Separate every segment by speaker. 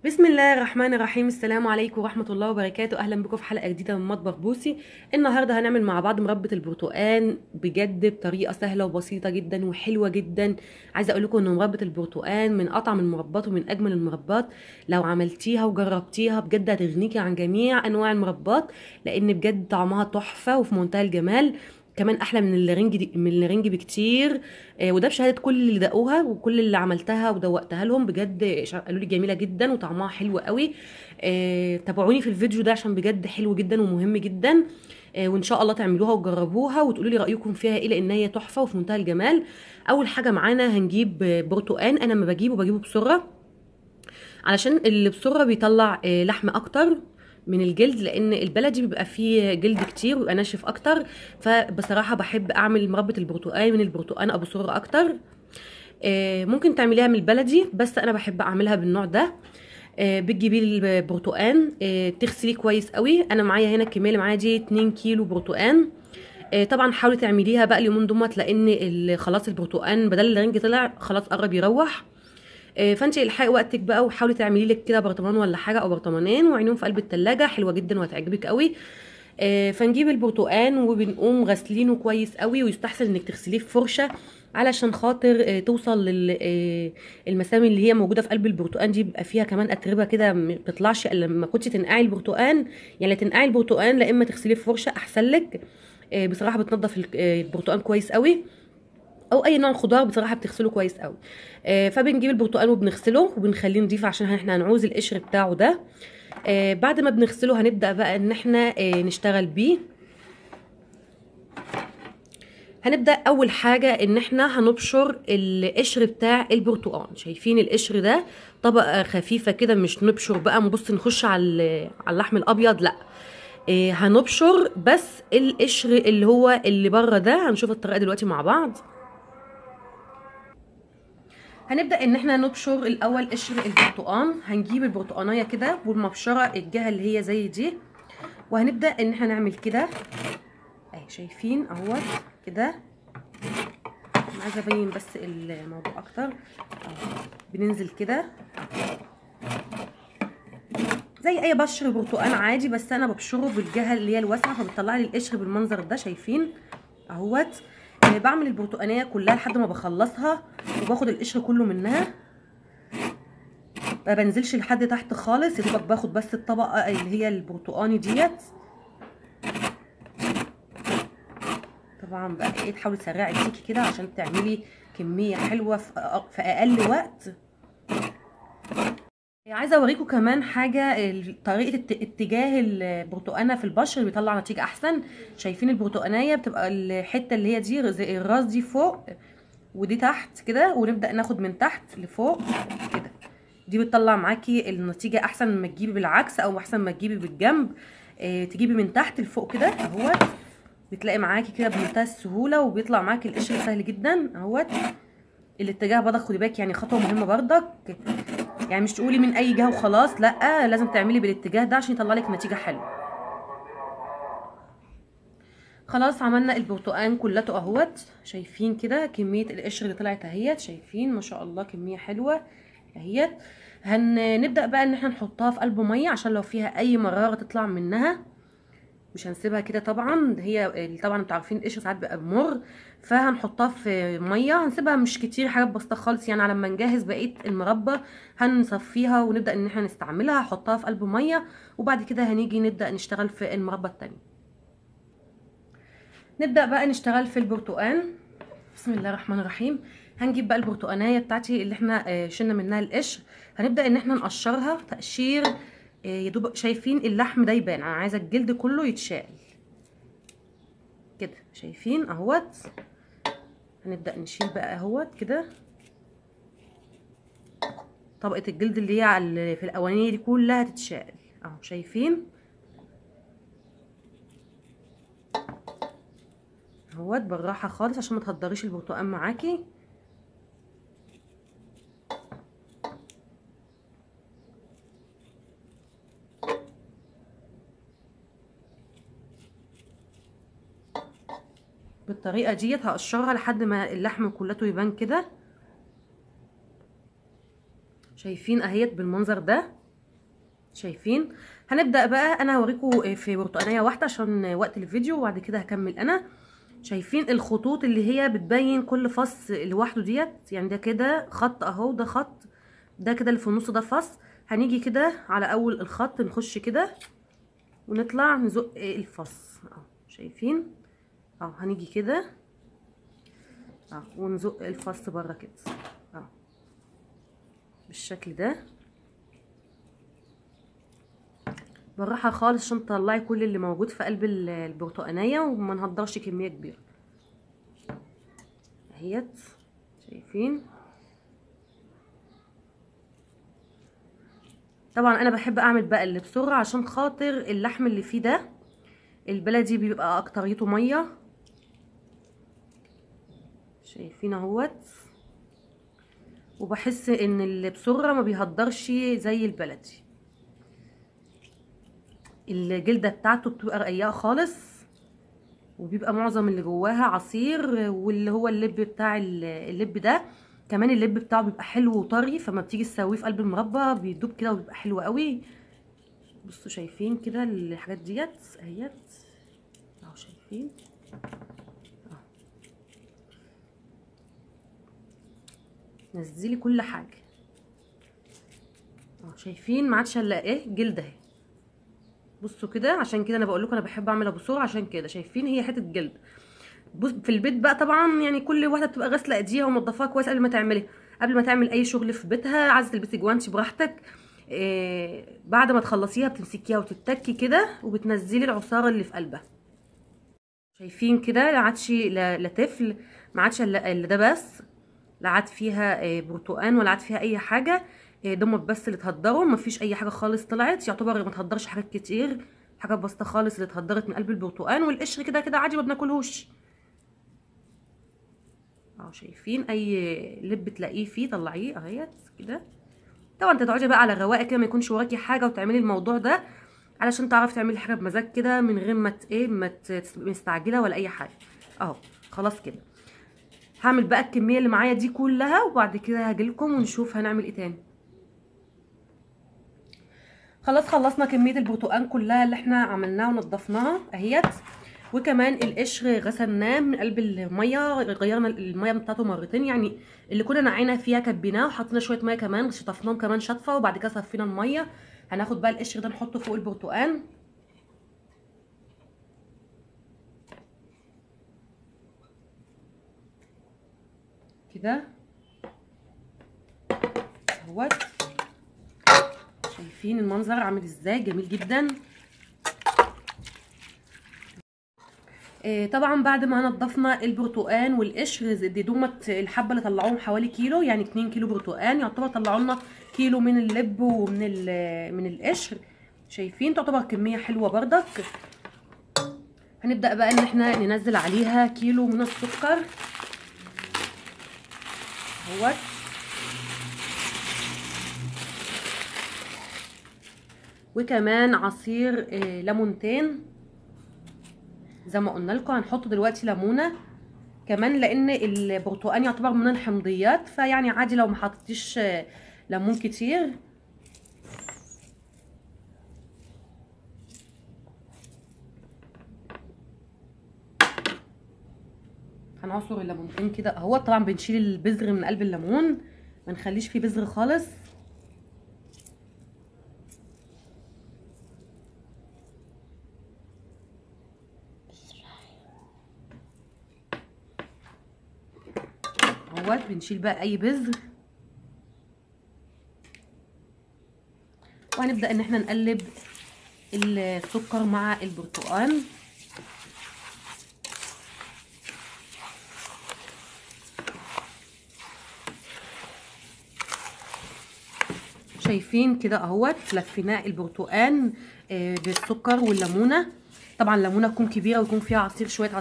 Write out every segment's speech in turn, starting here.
Speaker 1: بسم الله الرحمن الرحيم. السلام عليكم ورحمة الله وبركاته. اهلا بكم في حلقة جديدة من مطبخ بوسي. النهارده هنعمل مع بعض مربى البرتقال بجد بطريقة سهلة وبسيطة جدا وحلوه جدا. عايزه اقول لكم ان مربى البرتقال من اطعم المربات ومن اجمل المربات. لو عملتيها وجربتيها بجد هتغنيكي عن جميع انواع المربات، لان بجد طعمها تحفة وفي منتهى الجمال، كمان احلى من اللارنج من اللارنج بكتير. وده بشهادة كل اللي دقوها وكل اللي عملتها ودوقتها لهم، بجد قالوا لي جميلة جدا وطعمها حلو قوي. تابعوني في الفيديو ده عشان بجد حلو جدا ومهم جدا، وان شاء الله تعملوها وتجربوها وتقولوا لي رايكم فيها ايه، لان هي تحفة وفي منتهى الجمال. اول حاجة معانا هنجيب برتقان. انا ما بجيبه بسرعة علشان اللي بسرعة بيطلع لحم اكتر من الجلد، لان البلدي بيبقى فيه جلد كتير ويبقى ناشف اكتر. فبصراحة بحب اعمل مربى البرتقال من البرتقال ابو سره اكتر. ممكن تعمليها من البلدي، بس انا بحب اعملها بالنوع ده. بتجيبي البرتقال، تغسليه كويس قوي. انا معايا هنا الكمية اللي معايا دي 2 كيلو برتقال. طبعا حاولي تعمليها بقى اليومين دول، لان خلاص البرتقال بدل اللارنج طلع خلاص قرب يروح. فانت الحقي وقتك بقى وحاولي تعملي لك كده برطمان ولا حاجة او برطمانين وعينيهم في قلب التلاجة، حلوة جدا وهتعجبك قوي. فنجيب البرتقان وبنقوم غسلينه كويس قوي، ويستحسن انك تغسليه في فرشه علشان خاطر توصل للمسام اللي هي موجودة في قلب البرتقان دي. بيبقى فيها كمان اتربه كده ما بتطلعش الا لما كنتي تنقعي البرتقان، يعني تنقعي البرتقان لا اما تغسليه في فرشه احسن لك. بصراحة بتنضف البرتقان كويس قوي، او اي نوع خضار بصراحة بتغسله كويس قوي. فبنجيب البرتقال وبنغسله وبنخليه نضيف عشان احنا هنعوز القشر بتاعه ده. بعد ما بنغسله هنبدا بقى ان احنا نشتغل بيه. هنبدا اول حاجة ان احنا هنبشر القشر بتاع البرتقال. شايفين القشر ده طبقه خفيفة كده، مش نبشر بقى نبص نخش على اللحم الابيض، لا، هنبشر بس القشر اللي هو اللي بره ده. هنشوف الطريقة دلوقتي مع بعض. هنبدأ ان احنا نبشر الاول قشر البرتقان. هنجيب البرتقانيه كده والمبشره الجهة اللي هي زي دي، وهنبدأ ان احنا نعمل كده اهي، شايفين اهوت كده. انا عايزه ابين بس الموضوع اكتر اهو. بننزل كده زي اي بشر برتقان عادي، بس انا ببشره بالجهة اللي هي الواسعة، فبتطلع لي القشر بالمنظر ده، شايفين اهوت. بعمل البرتقانيه كلها لحد ما بخلصها وباخد القشر كله منها، ما بنزلش لحد تحت خالص، يا دوبك باخد بس الطبقة اللي هي البرتقاني ديت. طبعا بقى ايه، تحاولي تسرعي ايديكي كده عشان تعملي كمية حلوة في اقل وقت. عايزه اوريكم كمان حاجة، طريقه اتجاه البرتقانه في البشر بيطلع نتيجة احسن. شايفين البرتقانيه بتبقى الحتة اللي هي دي زي الراس دي فوق ودي تحت كده، ونبدا ناخد من تحت لفوق كده. دي بتطلع معاكي النتيجة احسن ما تجيبي بالعكس، او احسن ما تجيبي بالجنب. تجيبي من تحت لفوق كده اهوت، بتلاقي معاكي كده بمنتهى السهولة، وبيطلع معاكي القشر سهل جدا اهوت. الاتجاه برضك خدي بالك، يعني خطوة مهمة برضك، يعني مش تقولي من اي جهة وخلاص، لا، لازم تعملي بالاتجاه ده عشان يطلع لك نتيجة حلوة. خلاص عملنا البرتقان كلته اهوت، شايفين كده كمية القشر اللي طلعت اهيت، شايفين ما شاء الله كمية حلوة اهيت. هنبدا بقى ان احنا نحطها في قلب مية عشان لو فيها اي مرارة تطلع منها، مش هنسيبها كده طبعا. هي طبعا انتوا عارفين القشر ساعات بيبقى مر، فهنحطها في مية، هنسيبها مش كتير، حاجات بسيطة خالص يعني. على ما نجهز بقية المربى هنصفيها ونبدا ان احنا نستعملها. هحطها في قلب مية، وبعد كده هنيجي نبدا نشتغل في المربى التانية. نبدا بقى نشتغل في البرتقان. بسم الله الرحمن الرحيم. هنجيب بقى البرتقانيه بتاعتي اللي احنا شلنا منها القشر، هنبدا ان احنا نقشرها تقشير يا دوب. شايفين اللحم ده يبان، انا عايزه الجلد كله يتشال كده، شايفين اهوت. هنبدا نشيل بقى اهوت كده طبقه الجلد اللي هي في الاولانية دي كلها تتشال اهو، شايفين اهوت. بالراحة خالص عشان ما تهدريش البرتقان معاكي. بالطريقة ديت هقشرها لحد ما اللحم كلته يبان كده، شايفين اهيت بالمنظر ده. شايفين؟ هنبدا بقى، انا هوريكم في برتقانيه واحدة عشان وقت الفيديو، وبعد كده هكمل انا. شايفين الخطوط اللي هي بتبين كل فص لوحده ديت؟ يعني ده كده خط اهو، ده خط، ده كده اللي في النص ده فص. هنيجي كده على اول الخط، نخش كده ونطلع نزق الفص اهو. شايفين اهو؟ هنيجي كده اهو ونزق الفص بره كده اهو بالشكل ده، بالراحة خالص عشان تطلعي كل اللي موجود في قلب البرتقانيه وما نهدرش كمية كبيرة اهيت. شايفين؟ طبعا انا بحب اعمل بقى اللي بسرعة عشان خاطر اللحم اللي فيه ده البلدي بيبقى اكتريته مية. شايفين اهوت؟ وبحس ان اللي بسرعة ما بيهدرش زي البلدي، الجلدة بتاعته بتبقى رقيقه خالص، وبيبقى معظم اللي جواها عصير، واللي هو اللب بتاع اللب ده كمان اللب بتاعه بيبقى حلو وطري، فما بتيجي تسويه في قلب المربى بيدوب كده وبيبقى حلو قوي. بصوا شايفين كده الحاجات ديت اهيت اهو، شايفين اهو؟ نزلي كل حاجة اهو. شايفين؟ ما عادش الا ايه، جلد اهي. بصوا كده، عشان كده انا بقول لكم انا بحب اعملها بسرعة عشان كده. شايفين؟ هي حتة جلد. بص في البيت بقى طبعا يعني كل واحدة بتبقى غاسله ايديها ومنضفاها كويس قبل ما تعملها، قبل ما تعمل اي شغل في بيتها. عايزه تلبسي جوانتي براحتك، بعد ما تخلصيها بتمسكيها وتتكي كده وبتنزلي العصاره اللي في قلبها. شايفين كده؟ لا عادش لا تفل، ما عادش الا ده بس، لا عاد فيها برتقان ولا عاد فيها اي حاجة. دمت بس اللي اتهدروا، مفيش اي حاجة خالص طلعت، يعتبر ما اتهدرش حاجات كتير، حاجة بسيطة خالص اللي اتهدرت من قلب البرتقان. والقشر كده كده عادي ما بناكلهوش اهو. شايفين؟ اي لب تلاقيه فيه طلعيه اهيت كده. طبعا انت تقعدي بقى على الرواقه كده، ما يكونش وراكي حاجة، وتعملي الموضوع ده علشان تعرفي تعملي حاجة بمزاج كده من غير ما ايه ما مستعجلة ولا اي حاجة اهو. خلاص كده هعمل بقى الكمية اللي معايا دي كلها، وبعد كده هاجيلكم ونشوف هنعمل ايه تاني. خلاص خلصنا كمية البرتقان كلها اللي احنا عملناها ونضفناها اهيت، وكمان القشر غسلناه من قلب المية، غيرنا المية بتاعته مرتين، يعني اللي كنا نعينا فيها كبيناه وحطينا شوية مية كمان، شطفناهم كمان شطفه، وبعد كده صفينا المية. هناخد بقى القشر ده نحطه فوق البرتقان. كده اهوت. شايفين المنظر عامل ازاي؟ جميل جدا. طبعا بعد ما نضفنا البرتقان والقشر، دي دومت الحبة اللي طلعوهم حوالي كيلو، يعني 2 كيلو برتقان يعتبر طلعوا لنا كيلو من اللب ومن من القشر. شايفين؟ تعتبر كمية حلوة بردك. هنبدا بقى ان احنا ننزل عليها كيلو من السكر اهوت. وكمان عصير ليمونتين زي ما قلنا لكم. هنحط دلوقتي ليمونه كمان لان البرتقال يعتبر من الحمضيات، فيعني عادي لو ما حطيتيش ليمون كتير. هنعصر الليمونتين كده اهو. طبعا بنشيل البذر من قلب الليمون، ما نخليش فيه بذر خالص. اهوت بنشيل بقى اي بذر، وهنبدأ ان احنا نقلب السكر مع البرتقال. شايفين كده اهوت لفيناه البرتقال بالسكر والليمونه. طبعا الليمونه تكون كبيرة ويكون فيها عصير، شوية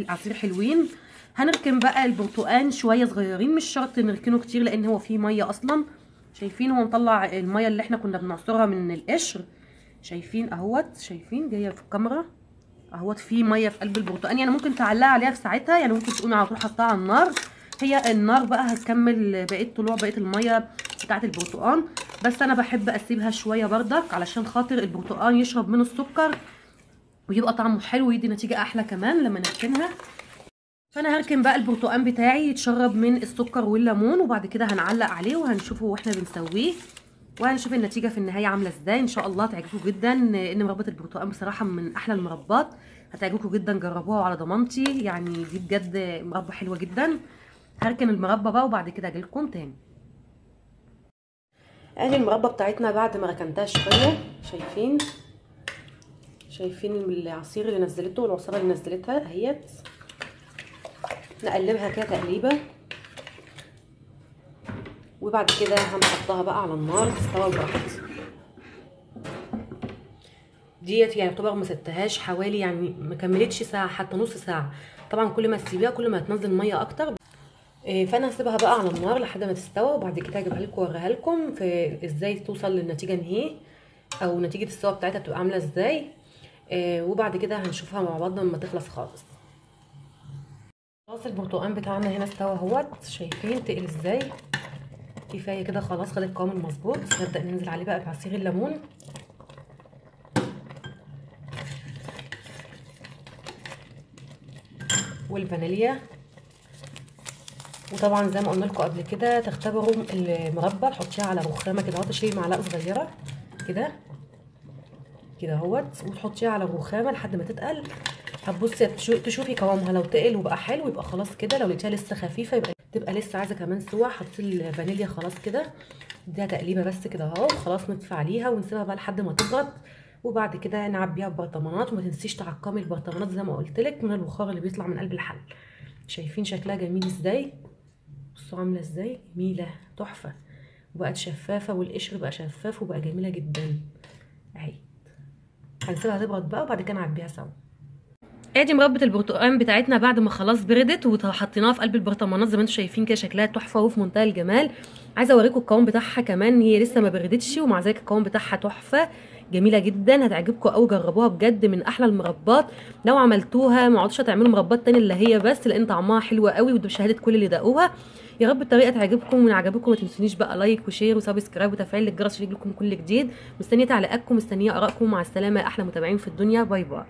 Speaker 1: عصير حلوين. هنركن بقى البرتقال شوية صغيرين، مش شرط نركنه كتير لان هو فيه مية اصلا. شايفين هو مطلع المية اللي احنا كنا بنعصرها من القشر. شايفين اهوت، شايفين جاية في الكاميرا اهوت، فيه مية في قلب البرتقال، يعني ممكن تعلقها عليها في ساعتها، يعني ممكن تقومي على طول حطها على النار، هي النار بقى هتكمل بقية طلوع بقية المية بتاعه البرتقال. بس انا بحب اسيبها شوية بردك علشان خاطر البرتقال يشرب من السكر ويبقى طعمه حلو ويدي نتيجة احلى كمان لما نركنها. فانا هركن بقى البرتقال بتاعي يتشرب من السكر والليمون، وبعد كده هنعلق عليه وهنشوفه واحنا بنسويه، وهنشوف النتيجة في النهاية عامله ازاي. ان شاء الله تعجبكم جدا، ان مربى البرتقال بصراحة من احلى المربات، هتعجبكم جدا، جربوها على ضمانتي، يعني دي بجد مربى حلوة جدا. هركن المربى بقى وبعد كده اجيلكم تاني. ادي المربى بتاعتنا بعد ما ركنتها شوية، شايفين العصير اللي نزلته والعصاره اللي نزلتها اهيت. نقلبها كده تقليبه، وبعد كده هنحطها بقى على النار تستوي براحتها. ديت يعني يعتبر ما سبتهاش حوالي، يعني ما كملتش ساعة، حتى نص ساعة. طبعا كل ما تسيبيها كل ما هتنزل مية اكتر. فانا هسيبها بقى على النار لحد ما تستوى، وبعد كده هجيبها لكم واوريها لكم في ازاي توصل للنتيجة نهائية، او نتيجة السوا بتاعتها بتبقى عامله ازاي. وبعد كده هنشوفها مع بعض لما تخلص خالص. خلاص البرتقال بتاعنا هنا استوى اهوت، شايفين تقل ازاي؟ كفاية كده خلاص، خد القوام المظبوط. نبدا ننزل عليه بقى بعصير الليمون. والفانيليا. وطبعا زي ما قلنا لكم قبل كده تختبروا المربى، تحطيها على رخامه كده اهوت، تشيلي معلقه صغيرة كده كده اهوت، وتحطيها على الرخامه لحد ما تتقل. هتبصي تشوفي قوامها، لو تقل وبقى حلو يبقى خلاص كده، لو لقيتيها لسه خفيفة يبقى تبقى لسه عايزه كمان سوا. حطي الفانيليا خلاص كده، اديها تقليبه بس كده اهو، خلاص نطفي عليها ونسيبها بقى لحد ما تبرد، وبعد كده نعبيها ببرطمانات. وما تنسيش تعقمي البرطمانات زي ما قلت لك من البخار اللي بيطلع من قلب الحل. شايفين شكلها جميل ازاي؟ بصوا عامله ازاي، جميلة تحفة، وبقت شفافة والقشر بقى شفاف وبقى جميلة جدا اهي. هنسيبها تبرد بقى وبعد كده نعبيها سوا. ادي مربى البرتقال بتاعتنا بعد ما خلاص بردت وحطيناها في قلب البرطمانات زي ما انتم شايفين كده، شكلها تحفة وفي منتهى الجمال. عايزه اوريكم القوام بتاعها كمان، هي لسه ما بردتش ومع ذلك القوام بتاعها تحفة جميلة جدا، هتعجبكم قوي، جربوها بجد من احلى المربات. لو عملتوها ما عدتوش هتعملوا مربات تاني الا هي بس، لان طعمها حلو قوي وده بشهادة كل اللي داقوها. يا رب الطريقة تعجبكم، وان عجبكم ما تنسونيش بقى like و share و subscribe وتفعيل الجرس عشان يجيلكم كل جديد. مستنيه تعليقاتكم، مستنيه ارائكم. مع السلامة، احلى متابعين في الدنيا، bye bye.